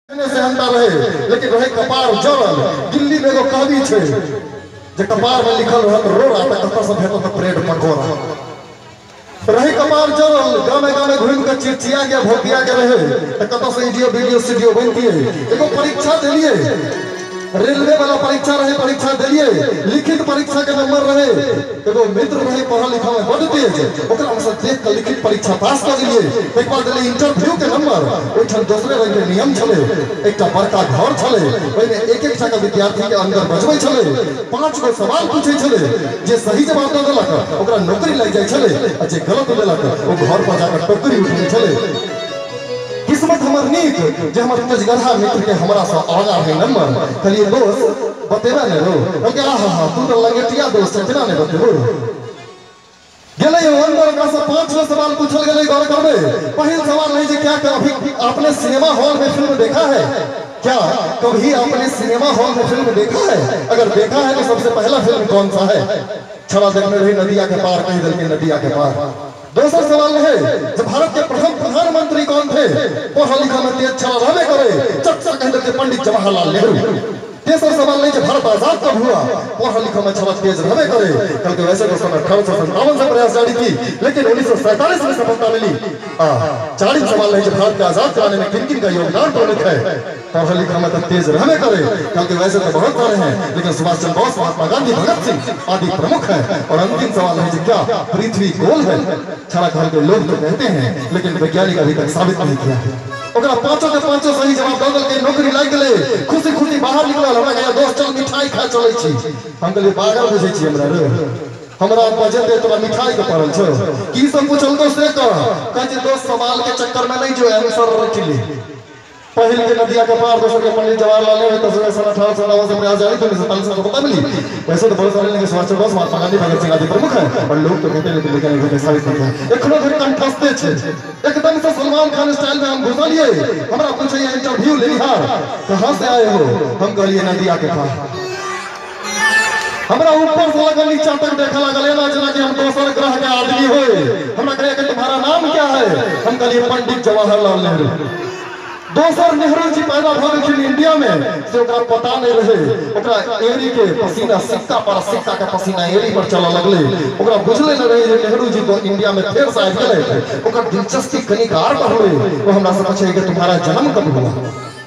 सेहनता रहे लेकिन रहे कपार जरल। दिल्ली में एगो कहबी छै जे कपार में लिखल रहत रोड़ा त कतऽ से भेटत ब्रेड पकौड़ा। रहे कपार जरल, गामे गामे घूमि के चिचिया के भोकिया के रहे त कतऽ से ईडीओ बीडीओ सीडीओ बनतिए। एगो परीक्षा देलिए, रेलवे वाला परीक्षा रहे, परीक्षा देलिए, लिखित परीक्षा के नंबर रहे। एगो मित्र रहे पढ़ल लिखल में बड तेज, ओकरा हम सब देख के लिखित परीक्षा पास कर गेलिए। एक बार देलिए इंटरव्यू के नंबर, ओहिठाम दोसरे रंग के नियम छले। एकटा बड़का घर छले, ओहिमे एक एक टा विद्यार्थी के अंदर बजबै छले, 5 गो सवाल पूछै छले, जे सही जवाब दऽ देलक ओकरा नौकरी लागि जाइ छले आ जे गलत देलक ओ घर पर जाकर टोकरी उठबै छले। किस्मत हमर नीक जे हमर तेजगढ़ा मित्र के हमरा से आगा है नंबर। कहलिए दोस्त बतेबा ने रो, कहलकै आहा हा तू तो लंगेटिया दोस्त है, केना ने बतेबो। गेलै अंदर, ओकरा से 5 गो सवाल पूछल गेलै, गौर करबे। पहिल सवाल नहीं जे क्या कभी आपने सिनेमा हॉल में फिल्म देखा है? क्या कभी आपने सिनेमा हॉल में फिल्म देखा है? अगर देखा है तो सबसे पहला फिल्म कौन सा है? छड़ा देखने रही नदिया के पार, कही देलकै नदिया के पार। दोसर सवाल है जब भारत के प्रथम प्रधानमंत्री कौन थे? पढ़ल लिखल में तेज छड़ा रहबे करे, चट से कह देलकै पंडित जवाहरलाल नेहरू। तेसर सवाल नहीं जे भारत आजाद कब हुआ? पढ़ल लिखल में छड़ा तेज रहबे करे, कल के वैसे तो सन 1857 से प्रयास जारी थी लेकिन 1947 में सफलता मिली। चारिम सवाल नहीं जे भारत के आजाद कराने में किन किन का योगदान प्रमुख है? पढ़ल लिखल में तो तेज रहबे करे, कल के वैसे तो बहुत सारे हैं लेकिन सुभाष चंद्र बोस, महात्मा गांधी, भगत सिंह आदि प्रमुख है। और अंतिम सवाल है क्या पृथ्वी गोल है? छड़ा घर के लोग तो कहते हैं लेकिन वैज्ञानिक अभी तक साबित नहीं किया है। ओकरा पांचों के पांचों सही जवाब दऽ देलकै, नौकरी लागि गेलै, खुशी खुशी बाहर निकलल। हमरा कहैया दोस्त चल मिठाई खा चलै छी। हम कहलियै पागल बुझै छी हमरा रे, हमरा बजेते तोरा मिठाई के पड़ल छौ। की सब पूछलकौ से कह। कहै छै दोस्त सवाल के चक्कर में नहीं जो आंसर रटि ले। पहिल के नदिया के पार, दोसर के पंडित जवाहरलाल नेहरू, तेसर सन 1857 से प्रयास जारी, 1947 में सफलता मिली। वैसे तो बहुत सारे लेकिन सुभाष चंद्र बोस, महात्मा गांधी, भगत सिंह आदि प्रमुख हैं और लोग तो कहते हैं लेकिन वैज्ञानिक साबित नहीं किया। एखनो धरि कंठस्थे छै। एकदम से सलमान खान स्टाइल में हम घुसलिए। हमरा पूछे इंटरव्यू लेनिहार कहाँ से आए हो? हम कहलिए नदिया के पार। हमरा ऊपर से लगल नीचा तक देखे लागल एना जेना कि हम दोसर ग्रह के आदमी होय। हमरा कहिए कि तुम्हारा नाम क्या है? हम कहलिए पंडित जवाहरलाल नेहरू। दोसर नेहरू जी पैदा भऽ गेलखिन इंडिया में से ओकरा पता नहीं रहे। ओकरा एड़ी के पसीना सिक्का पर, सिक्का के पसीना एड़ी पर चलऽ लगलै। ओकरा बुझले नहीं रहे जे नेहरू जी तो इंडिया में फेर से आबि गेलै। ओकर दिलचस्पी कनिक आर बढ़लै। वो हमरा से पूछे कि तुम्हारा जन्म कब हुआ?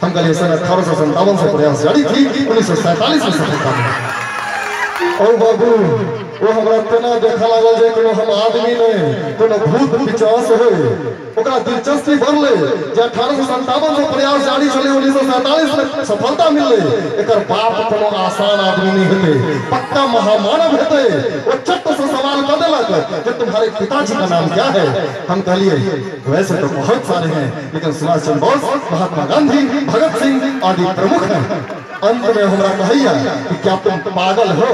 हम कहलिए सन 1857 से प्रयास जारी थी, 1947 में सफलता मिली। ओ बाबू वो हमरा तेना देखा लागल जे कोनो हम आदमी नहीं, कोनो भूत पिचास होय। ओकरा दिलचस्पी बढ़लै जे 1857 से प्रयास जारी छलै, 1947 में सफलता मिललै। एकर बाप कोनो आसान आदमी नहीं हेतै, पक्का महामानव हेतै। ओ चट से सवाल कऽ देलक जे तुम्हारे पिताजी का नाम क्या है? हम कहलिए वैसे तो बहुत सारे हैं लेकिन सुभाष चंद्र बोस, महात्मा गांधी, भगत सिंह आदि प्रमुख हैं। अंत में हमरा कहैया कि क्या तुम पागल हो?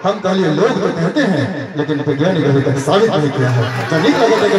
हम कहलिए लोग तो कहते हैं लेकिन वैज्ञानिक अभी तक साबित नहीं किया है। तो नीक लगत है कि